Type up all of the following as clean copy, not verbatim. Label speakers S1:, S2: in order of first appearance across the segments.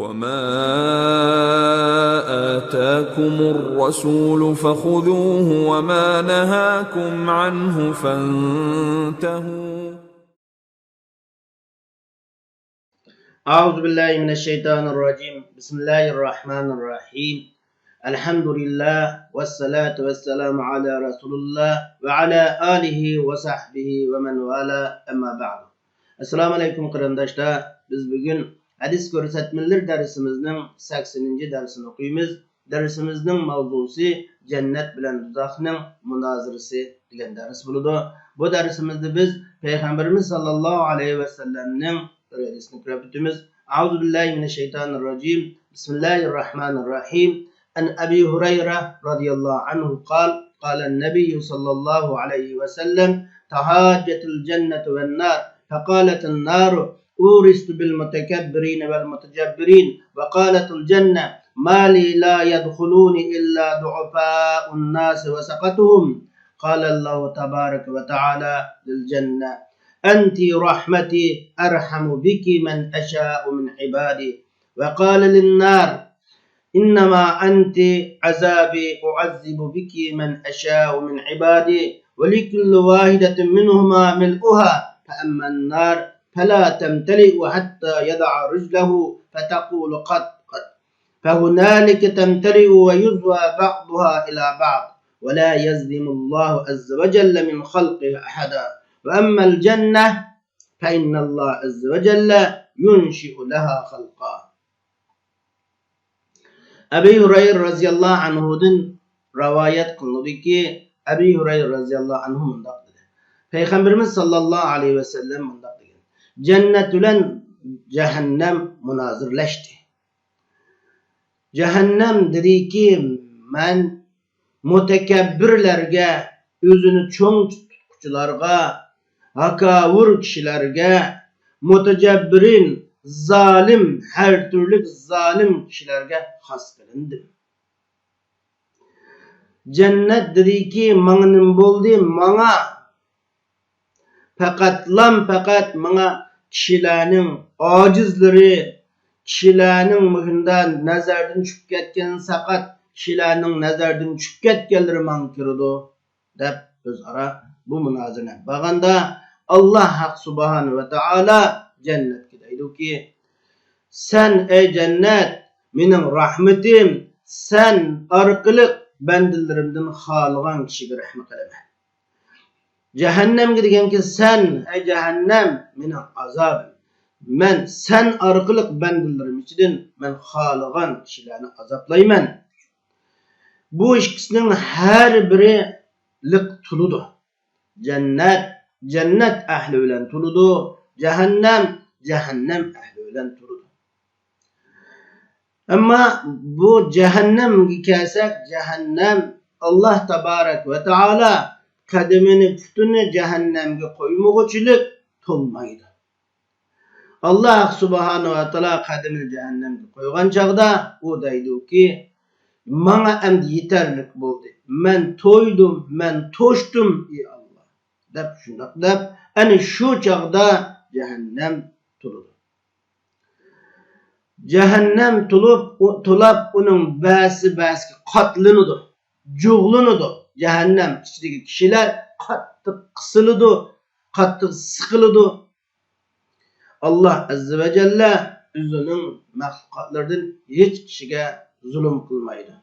S1: وما آتاكم الرسول فخذوه وما نهاكم عنه فانتهوا.
S2: أعوذ بالله من الشيطان الرجيم. بسم الله الرحمن الرحيم. الحمد لله والصلاة والسلام على رسول الله وعلى آله وصحبه ومن والاه. أما بعد. Assalomu alaykum qarindoshlar. Biz bugun hadis ko'rsatmalar darsimizning 80 darsini o'qiymiz. Darsimizning mavzusi jannat bilan do'zaxning munozirasi degan dars bo'ladi. Bu darsimizda biz payg'ambarimiz sallallohu alayhi vasallamning bir hadisini ko'rib o'tamiz. Auzu billahi minash shaytonir rojim. Bismillahir rohmanir rohim. An Abi Hurayra radhiyallohu anhu qol qala an-nabiy sallallohu alayhi vasallam tahajjatul jannatu wan nar فقالت النار أورثت بالمتكبرين والمتجبرين وقالت الجنة ما لي لا يدخلون إلا ضعفاء الناس وسقطهم. قال الله تبارك وتعالى للجنة أنت رحمتي أرحم بك من أشاء من عبادي. وقال للنار إنما أنت عذابي أعذب بك من أشاء من عبادي ولكل واحدة منهما ملؤها فأما النار فلا تمتلئ حتى يضع رجله فتقول قد قد فهنالك تمتلئ ويزوى بعضها إلى بعض ولا يظلم الله عز وجل من خلقه أحدا. وأما الجنة فإن الله عز وجل ينشئ لها خلقا. Abi Hurayra radhiyallohu anhudan rivayet qilinadiki, Abi Hurayra radhiyallohu anhu mundaq dedi. Peygamberimiz sallallahu aleyhi ve sellem mundaq degan. Jannat bilan jahannam munozirlashdi. Jahannam dediki, men mutakabbirlarga, o'zini cho'ng tutquchilarga, hakavur kishilarga, mutajabbirin, zalim, har turli zalim kishilarga xos qilindim. Jannat dediki, manga nim bo'ldi? Manga faqatlam faqat manga kishilarning ojizlari, kishilarning muhimda nazardan tushib ketgan saqat kishilarning nazardan tushib ketganlari manga kiradi deb o'zaro bu munozirani bag'anda Alloh haq subhanahu va taolo jannatga deyduki, sen ey jannat mening rahmatim, sen orqali bandalarimdan xohlagan kishiga rahmat qilaman. Jahannamga deganki, sen ey jahannam mening azobim, men sen orqali bandalarim ichidan men xohlagan kishilarni azoblayman. Bu ikkisining har biri liq to'lidi. Jannat jannat ahli bilan to'lidi, jahannam jahannam ahli bilan to'lidi. Ammo bu jahannamga kelsak, jahannam Alloh tabarak va taolo qadimini putini jahannamga qo'ymag'uchilik to'lmaydi. Alloh subhanahu va taolo qadimini jahannamga qo'ygan chog'da u deyduki, manga endi yetarlik bo'ldi, men to'ydim, men to'shdim ey Alloh deb, shundoq deb ana shu chog'da jahannam to'ladi. Jahannam to'lib to'lab uning basi basiga qatlanadi, jug'lanadi. Jahannam ichidagi kishilar qattiq qisiladi, qattiq siqiladi. Alloh azza va jalla o'zining maxluqotlaridan hech kishiga zulm qilmaydi.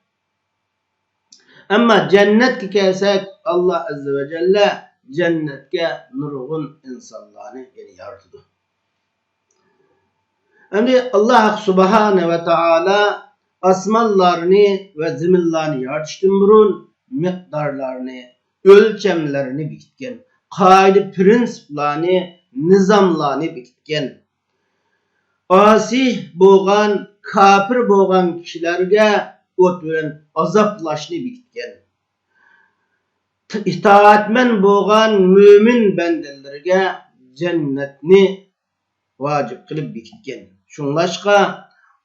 S2: Ammo jannatga kelsak, Alloh azza va jalla jannatga nurg'un insonlarni yaratdi. Endi Alloh subhanahu va taolo osmonlarni va zaminlarni yaratishdan burun miqdorlarni, o'lchamlarni bekitgan, qoida prinsiplarni, nizomlarni bekitgan. Osih bo'lgan, kofir bo'lgan kishilarga o't bilan azoblashni bekitgan. Itoatman bo'lgan mo'min bandalarga jannatni vojib qilib bekitgan. Shunlashqa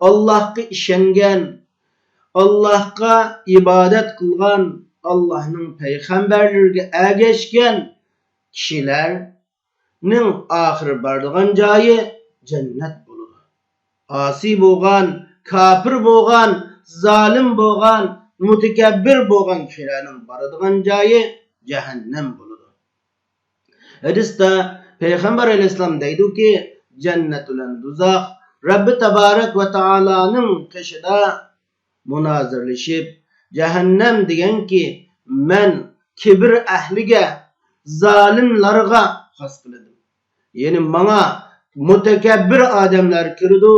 S2: Allohga ishongan, Allohga ibodat qilgan, Allohning payg'ambarlariga ergashgan kishilarning oxiri boradigan joyi jannat bo'ladi. Asi bo'lgan, kofir bo'lgan, zolim bo'lgan, mutakabbir bo'lgan kishilarning boradigan joyi jahannam bo'ladi. Hadisda Peygamber aleyhisselam deydi ki, cennet bilan do'zax Rabbi tabarak va taoloning qishida munozirlashib, jahannam deganki, men kibr ahliga, zalimlarga xos qildim. Ya'ni manga mutakabbir odamlar kirdi,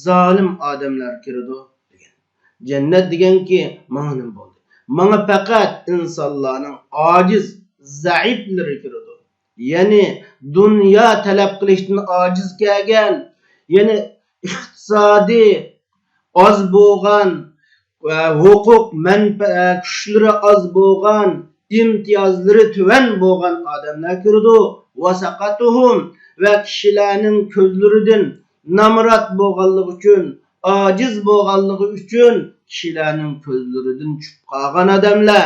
S2: zalim odamlar kirdi degan. Jannat deganki, manga nima bo'ldi? Manga faqat insonlarning ojiz, zaiflari kirdi. Ya'ni dunyo talab qilishdan ojiz kelgan, ya'ni iqtisodiy oz bo'lgan, huquq kuchlari oz bo'lgan, imtiyozlari tuvan bo'lgan odamlar kirdi. Vasaqatuhum va kishilarning ko'zlaridan namrat bo'lganligi uchun, ojiz bo'lganligi uchun kishilarning ko'zlaridan tushib qolgan odamlar,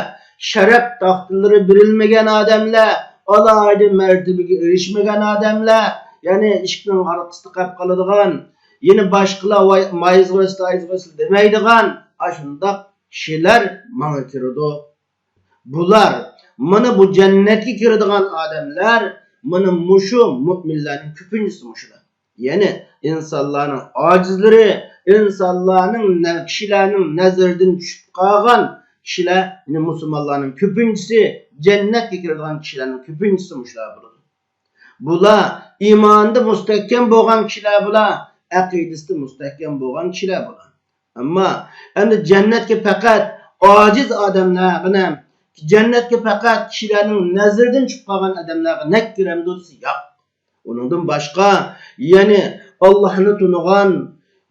S2: sharaf taxtalari berilmagan odamlar, alohida martabaga erishmagan odamlar, ya'ni eshikning orqasida qolib qoladigan, yana boshqalar mayizg'isi demaydigan shundoq kishilar manga kirdi. Bular mana bu jannatga kiradigan odamlar, mana mushu mo'minlarning ko'pinchisi mushular. Ya'ni insonlarning ojizlari, insonlarning kishilarning nazaridan tushib qolgan kishilar, ya'ni musulmonlarning ko'pinchisi, jannatga kiradigan kishilarning ko'pinchisi mushular bo'ladi. Bular iymonda mustahkam bo'lgan kishilar, bular aqidasida mustahkam bo'lgan kishilar bular. Ammo endi jannatga faqat ojiz odamlargina, jannatga faqat kishilarning nazaridan tushib qolgan odamlarga nak kiramdi desa, yo'q. Uningdan boshqa, ya'ni Allohni tunigan,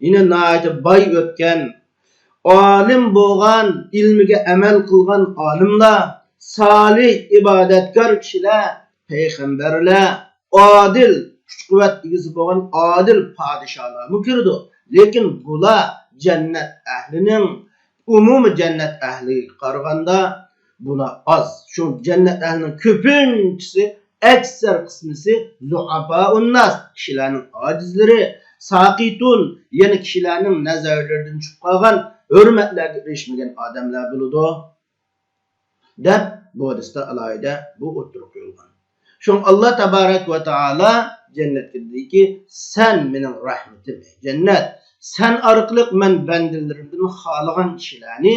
S2: yana nihoyatda boy o'tgan, olim bo'lgan, ilmiga amal qilgan olimlar, solih ibodatkor kishilar, payg'ambarlar, odil kuch quvvat egasi bo'lgan odil podsholarmi kirdi. Lekin bular jannat ahlining umumiy jannat ahliga qaraganda bular oz. Shu jannat ahlining ko'pinchisi, aksar qismisi zuafaun nas, kishilarning ojizlari, saqitun, ya'ni kishilarning nazarlaridan tushib qolgan, hurmatlarga erishmagan odamlar bo'ladi deb bu hadisda alohida bu o'ttirib qo'yilgan. Shun Alloh tabarak va taolo jannatga dediki, sen mening rahmatim, jannat, sen orqali men bandalarimdan xohlagan kishilarni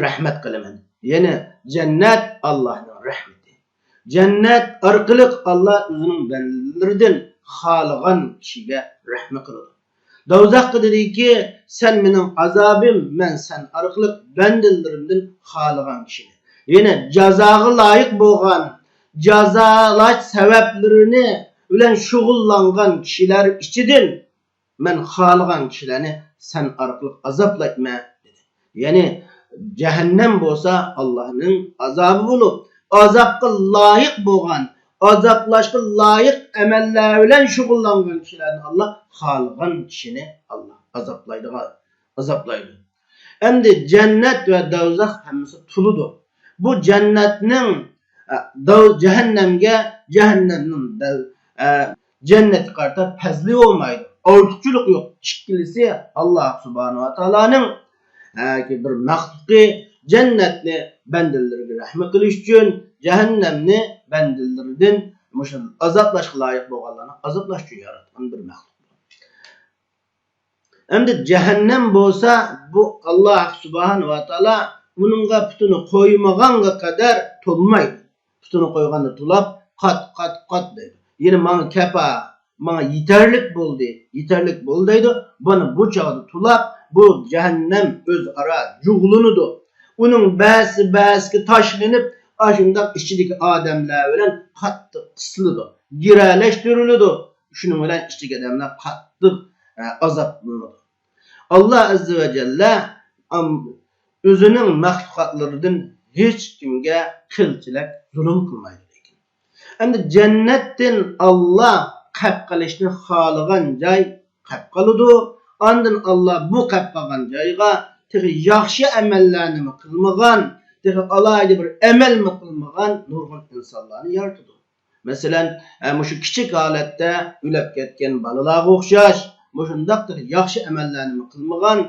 S2: rahmat qilaman. Ya'ni jannat Allohning rahmati. Jannat orqali Alloh o'zining bandalaridan xohlagan kishiga rahmat qiladi. Dovzaxga dediki, sen mening azobim, men sen orqali bandalarimdan xohlagan kishini, ya'ni jazoga loyiq bo'lgan, jazolash sabablarini bilan shug'ullangan kishilar ichidan men xohlagan kishilarni sen orqali azoblayman dedi. Ya'ni jahannam bo'lsa Allohning azobi bo'lib, azobga loyiq bo'lgan, azoblashga loyiq amallar bilan shug'ullangan kishilarni Alloh xohlagan kishini Alloh azoblaydigan, azoblaydi. Endi jannat va dovzax hammasi to'lidir. Bu jannatning jahannamga, jahannamning jannatga qarata fazli bo'lmaydi. Ortiqchilik yo'q. Ikkilisi Alloh subhanahu va taoloning bir maxluqi, jannatni bandalariga rahmat qilish uchun, jahannamni bandalaridan mushu azoblashga loyiq bo'lganlarni azoblash uchun yaratgan bir maxluq. Endi jahannam bo'lsa, bu Alloh subhanahu va taolo uningga putini qo'ymaganga qadar to'lmaydi. Putini qo'yganda to'lab, qat qat qat deydi. Ya'ni manga kapa, manga yetarlik bo'ldi, yetarlik bo'ldi deydi. Buni bu chog'da to'lab, bu jahannam o'zaro jug'lanadi. Uning ba'zi ba'ziga tashlanib, shundoq ichidagi odamlar bilan qattiq qisiladi, giralashtiriladi. Shuning bilan ichidagi odamlar qattiq azoblanadi. Alloh azza va jalla o'zining maxluqotlaridan hech kimga qilchilik zulm qilmaydi lekin. Endi jannatdan Alloh qab qilishni xohlagan joy qab qoladi. Ondan Alloh bu qab qolgan joyga yaxshi amallarni qilmagan, alohida bir amalmi qilmagan nurg'un insonlarni yaratadi. Masalan, shu kichik holatda o'lib ketgan bolalarga o'xshash, mushundoq yaxshi amallarni qilmagan,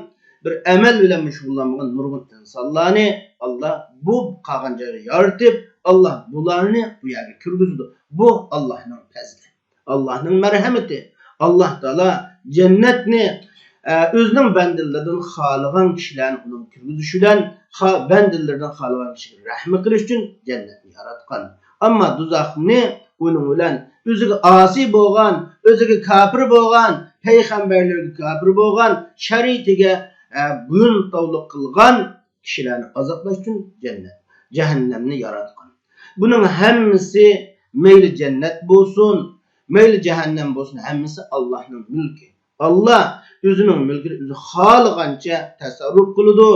S2: bir amal bilan shug'ullanmagan nurg'un insonlarni Alloh bu qolgan joyga yaratib, Alloh bularni bu yerga kirgizdi. Bu Allohning fazli, Allohning marhamati. Alloh taolo jannatni o'zining bandalaridan xohlagan kishilarni uning kirgizishi bilan bandalaridan xohlagan kishiga rahmi qilish uchun jannatni yaratgan. Ammo do'zaxni uning bilan o'ziga osiy bo'lgan, o'ziga kofir bo'lgan, payg'ambarlarga kofir bo'lgan, shariatiga bo'yintovliq qilgan kishilarni azoblash uchun jannat, jahannamni yaratgan. Buning hammasi mayli jannat bo'lsin, mayli jahannam bo'lsin, hammasi Allohning mulki. Alloh o'zining mulkini o'zi xohlagancha tasarruf qiladi.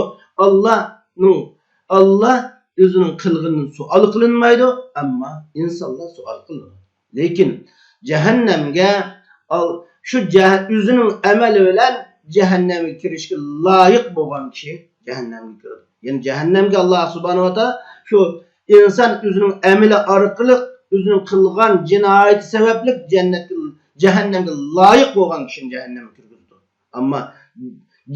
S2: Alloh o'zining qilg'inini suol qilinmaydi, ammo insonlar suol qilinadi. Lekin jahannamga shu o'zining amali bilan jahannamga kirishga loyiq bo'lgan kishi jahannamga kiradi. Ya'ni jahannamga Alloh subhanahu va taolo shu inson o'zining amali orqali o'zining qilgan jinoyati sababli jannatga, jahannamga loyiq bo'lgan kishini jahannamga kirgizdi. Ammo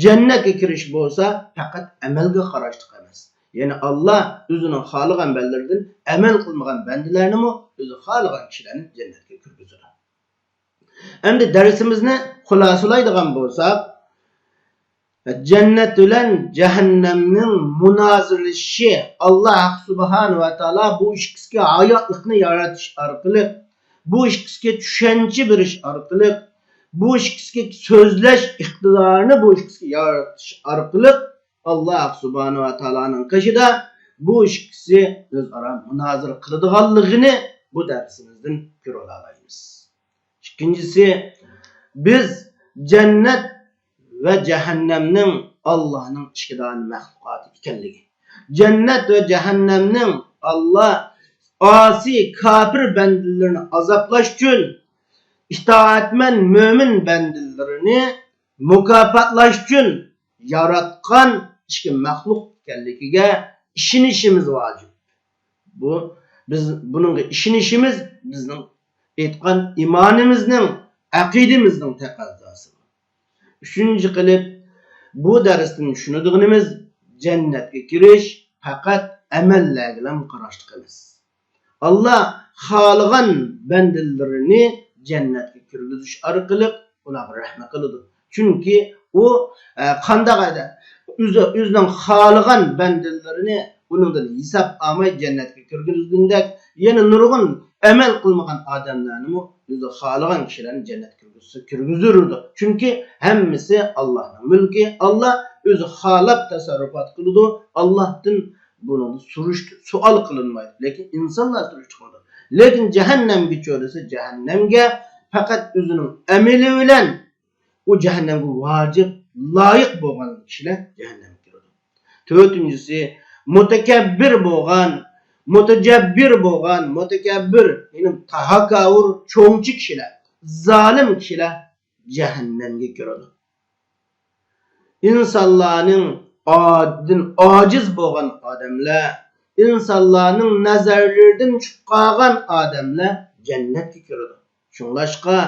S2: jannatga kirish bo'lsa faqat amalga qarashliq emas. Ya'ni Alloh o'zining xohlagan bandalaridan amal qilmagan bandalarni o'zi xohlagan kishilarni jannatga kirgizadi. Endi darsimizni xulosalaydigan bo'lsak, jannat bilan jahannamning munozirlashishi, Alloh subhanahu va taolo bu ikkisiga hayotlikni yaratish orqali, bu ikkisiga tushuncha berish orqali, bu ikkisiga so'zlash iqtidorini bu ikkisiga yaratish orqali Alloh subhanahu va taoloning qishida bu ikkisi o'zaro munozir qiladiganligini bu darsimizdan ko'ra olamiz. Ikkinchisi, biz jannat va jahannamning Allohning ichidagi maxluqoti ekanligi. Jannat va jahannamning Alloh osiy kofir bandalarini azoblash uchun, itoatman mo'min bandalarini mukofotlash uchun yaratgan ikki maxluq ekanligiga ishonishimiz vojib. Bu biz buningga ishonishimiz bizning aytgan iymonimizning, aqidamizning taqozosi. Uchinchi qilib bu darsdan tushunadiganimiz, jannatga kirish faqat amallarga bilan qarashliq emas. Alloh xohlagan bandalarini jannatga kirgizish orqali ularga rahmat qiladi. Chunki u qanday o'zi o'zining xohlagan bandalarini uningdan hisob olmay jannatga kirgizgandek, yana nurg'un amal qilmagan odamlarni o'zi xohlagan kishilarni jannatga kirgizurdi. Chunki hammasi Allohning mulki. Alloh o'zi xohlab tasarrufot qiladi. Allohdan buni surish suol qilinmaydi, lekin insonlar surishtiradi. Lekin jahannamga cho'lisa, jahannamga faqat o'zining amali bilan u jahannamga vojib, loyiq bo'lgan kishilar jahannamga kiradi. To'rtinchisi, mutakabbir bo'lgan, mutajabbir bo'lgan, mutakabbir, ya'ni tahakavur, cho'ngchi kishilar, zolim kishilar jahannamga kiradi. Insonlarning oddin ojiz bo'lgan odamlar, insonlarning nazarlaridan chiqib qolgan odamlar jannatga kiradi. Shunglashqa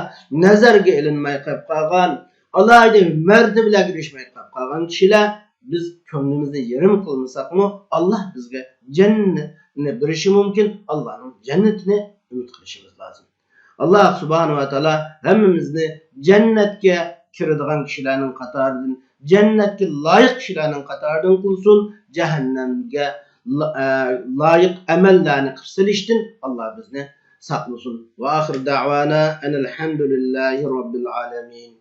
S2: nazarga ilinmay qolib qolgan, alohida martabalarga erishmay qolib qolgan kishilar, biz ko'nglimizni yerim qilmasakmi, Alloh bizga jannatni berishi mumkin. Allohning jannatini umid qilishimiz lozim. Alloh subhanahu va taolo hammamizni jannatga kiradigan kishilarning qatoridan, jannatga loyiq kishilarning qatoridan qilsin. Jahannamga loyiq amallarni qilib silishdan Alloh bizni saqlasin. Va axir da'vana anil hamdulillahi robbil alamin.